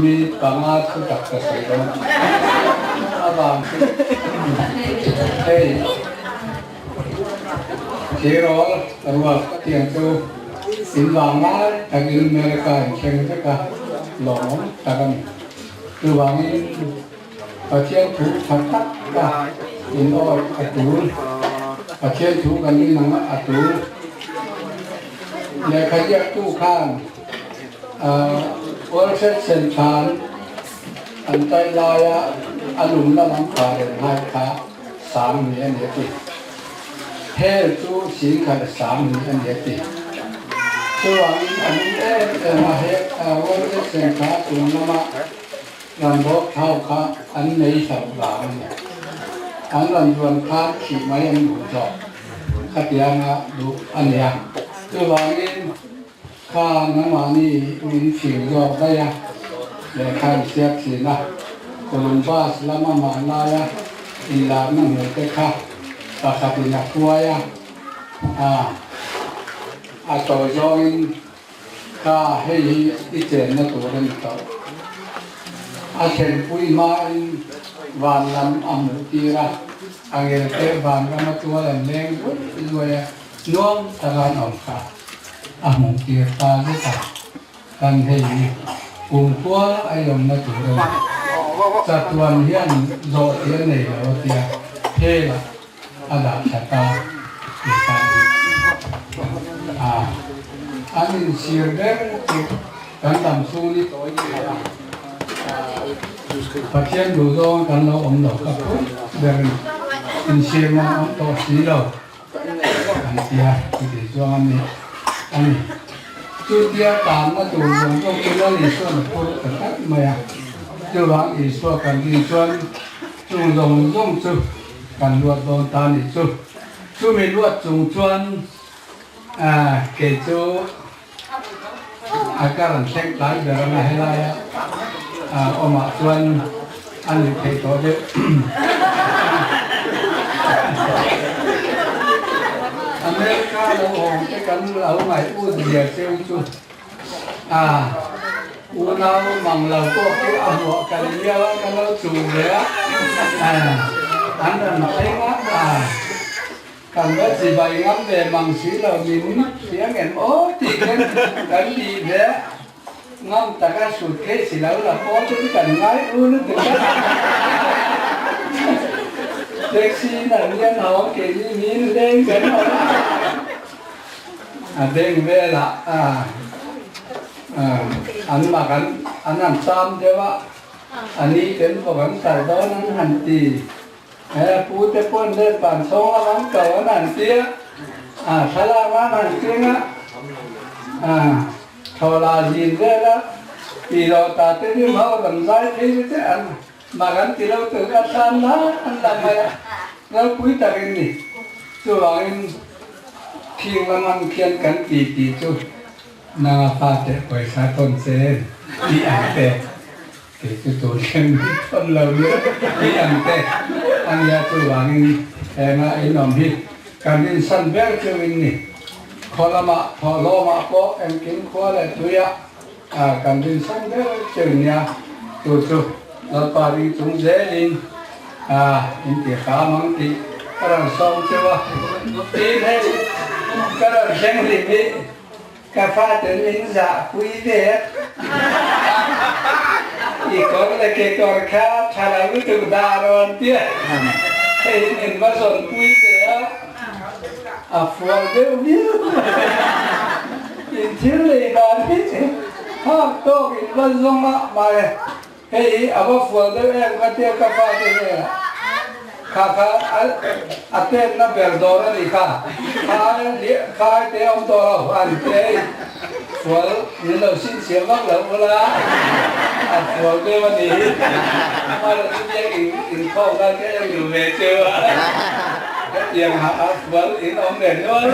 Mi panga thu tak ka sawi dawn avang chu hei Tirawl ruak ka tiang chu in vang lai takin America in thleng vek a, lawmawm tak a ni. Chuvangin Pathian thu tha tak a in awih a tul, Pathian thu kan in ang a tul. Lehkha ziaktu khan World Trade Center an tai laia a lumna lam Fahrenheit kha sang ni a ni a ti. Hel chu singkhat sang ni a ni a ti. Chuvangin a lum em em a, he World Trade Center chung lama ran bawk thau kha an nei hlauh vang a ni. An rawn zuan khan thih mai an duh zawk khatianga duh a ni a. Chuvangin Kha nangmahni min fing zawk daih a, lehkha in siap thin a, Columbus lama hmanlaia inlarna hmuh te kha pakhatin a hruai a, a a tawi zawngin kha hei hi i chenna tur a ni tawh. A thlenpui hmain van lam a hmuh tir a, a ngelte vanrama tual an leng zuai zuai a, nuam taka an awm kha. A hmuh tir ta zet a, kan hei hi kumkhua a awmna tur a ni. Chatuan hian zawh tih a nei lo a tia, hel ah a dah thla ta tih kha a ni. A, an inchhir ber chu kan dam chhung ni tawi ni a, Pathian duh zawng kan lo awm lo kha phut ber a ni. Inchhir man awm tawh si lo. An tia chuti chuang a ni a ni. Chutia tanna tur zawng zawng chu Lal Isua'n a phur ta tlat mai a. Chuvang Isua kan rin chuan chung zawng zawng chu kan luat dawn ta a nih chu. Chumi luat chung chuan kei chu a ka rawn thleng tlai ber ang a helaia awmah chuan a nuih theih tawh deuh. America lo awm te kan lo ngaih ut zia cheu chu a unau mang lo pawh khi a hmuah kan liau a ka lo chuh ve a an rawn thleng a. Kan va chibai ngam ve mang si lo min hria ngem aw tih khen kan tih ve ngam tak a sut theih si lo la pawl te chu kan ngai u lutuk a. Taxi in an lian hawng keini min leng kan awm a. A beng velah an mak an an tam deuh a, a ni ten bawk an kal dawn an han ti. He pu te pawn let van chhawng lam an ko an han ti a, a thlalak an han keng a, a thawla zin vel a, tih loh ta te rim ho rawn zai phei te che an mak an ti lo tur a thlan la an la mai a, ropui takin ni. Chuvangin khing lam ang khian kan ti tih chu nanga fate pawisa tawn che tih ang te. Kei chu tun thleng hi thawn lo nia tih ang te a nia chuvangin hengah in awm hi kan insan ber chu in ni. Khaw lamah thawhlawmah pawh engkim khua leh tuiah kan rinsan ber chu in nia chu chu Lalpa ring chung zelin in ti hram ang tih ka rawn sawm cheu a tin hei ka rawn thleng hlim hi Ka fate min zahpui ve a, i kawr leh kekawr kha tha lo lutuk dah rawn tia hei min va zawnpui ve a, a fual deuh viau mai. In thil lei dan hi hak tawk in va zawng a mai. Hei hi a va fual deuh em ka tia ka fate hnenah kha kha a tenna ber dawr a nih kha, kha ai te a awm tawh lo an ti hei fual min lo sinchhiah vak loh bula a fual deuh a nih hi amaherawh chu biak inkhawm khan ka en duh ve cheu a hetiang a fual in awm leh nual.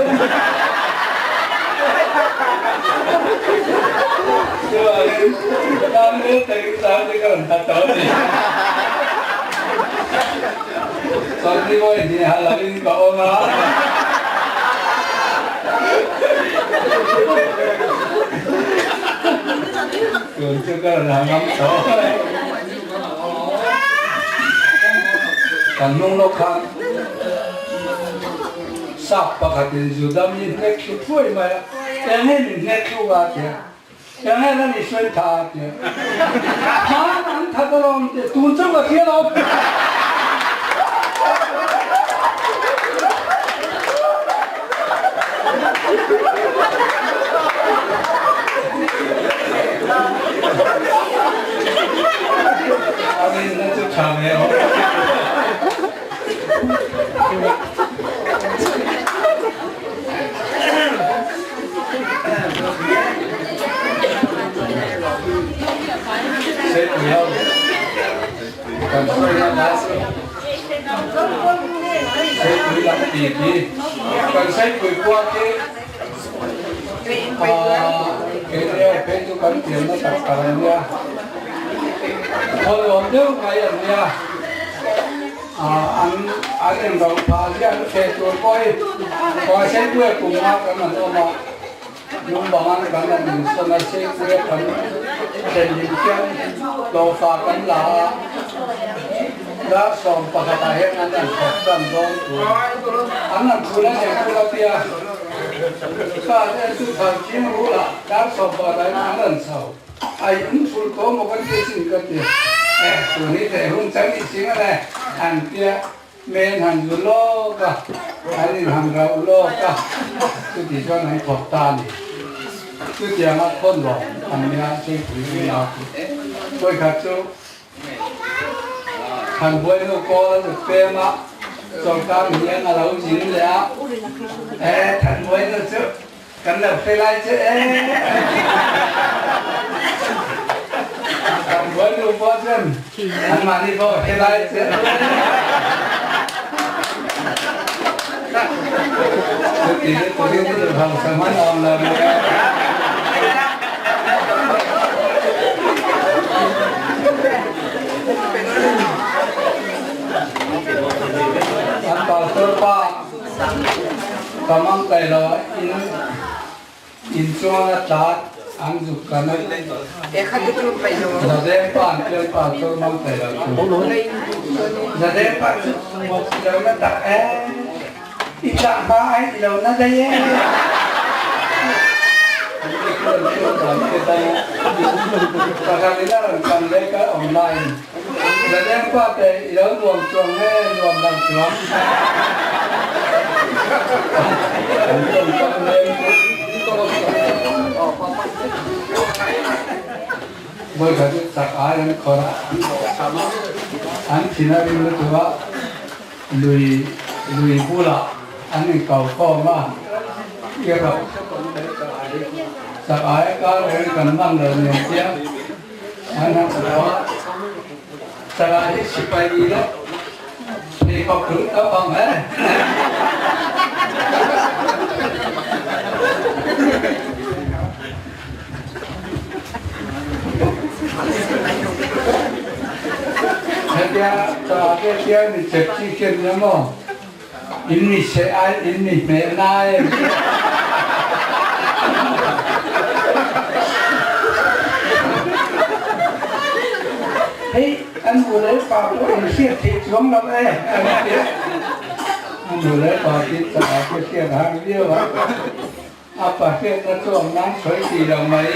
Chuvangin tan hmel takin Saute ka rawn that tawh a ni. Sawmhnih vawi hnih ha lovin ka awm a. Tun chu ka rawn ha ngam tawh. Kan hnung lawk khan sap pakhatin Juda mi hnek thlu thuai mai a, eng nge min hnek thluk a tia, eng nge lan i sawi tha a tia, hman an that alawm tia, tun chu ka hria lo. A rinna chu tha ve awm. Seipui ho kan sawi na lai chu Seipui lam tih khi kan Seipui khua khi Keini ho phei chu kan pianna tak tak an nia, khaw nuam deuh mai an nia, an an inro phah ziah na theh tur pawh hi khaw Seipuia kum nga kan han awm a, Lungbang an kan han insawn a, Seipuia kan thlen hlim khian hlawhfa kan la a, dar 11 ah hian an han thawk tan dawn tur an han thul a nei thul a tia. Ka te chu thal ching ru la, dar 11 ah hian an rawn chho. Ai an thul tawh maw ka tia chin ka ti. Eh, tun hi thei hun chang i ching a le, an tia. Men han zu lawk a, an in han rauh lawk a, chuti chuan an thawk ta a ni. Chutianga khawn lawm an nia Seipui unau chu. Vawikhat chu Thanbuainu kawl a zuk pem a, sawrkar hian a lo zin leh a, E Thanbuainu chu Kan lo hre lai che e. Kan buai nu pawh chuan anmahni pawh hre lai che e. Chuti chu turin i duh hausa hman awm lo mai a. An pastor pa Ka mang kai lo a in in chuan a tlat an zuk kan a Zadeng pa an pian pa chu mang kai lo chu Zadeng pa chu i lo na tak e i tlak hma ai i lo na daih e Pakhat in a rawn kan leh ka awm laiin Zadeng pa te i lo nuam chuang nge nuam lo chuang? An tawn tak leng chu vawikhat chu chak ai an khawrh a, an thin a rim lutuk a, lui lui bulah an inkau khawm a, i rauh chak ai kar reng kan man lo nen chiang. An han hmu a, Salah hi sipai ni lo, pheikhawk hrulh ka bang e. Hetia Salah te hian mi chep chi khian nia maw? In mi seh ai, in mi hmeh nai. Hei, an nu leh pa pawh in hriat theih chuang lo e, an ti a. A nu leh pa tin chakah te hriat a har viau a. A pa hriatna chu awm nan sawi ti lo mai.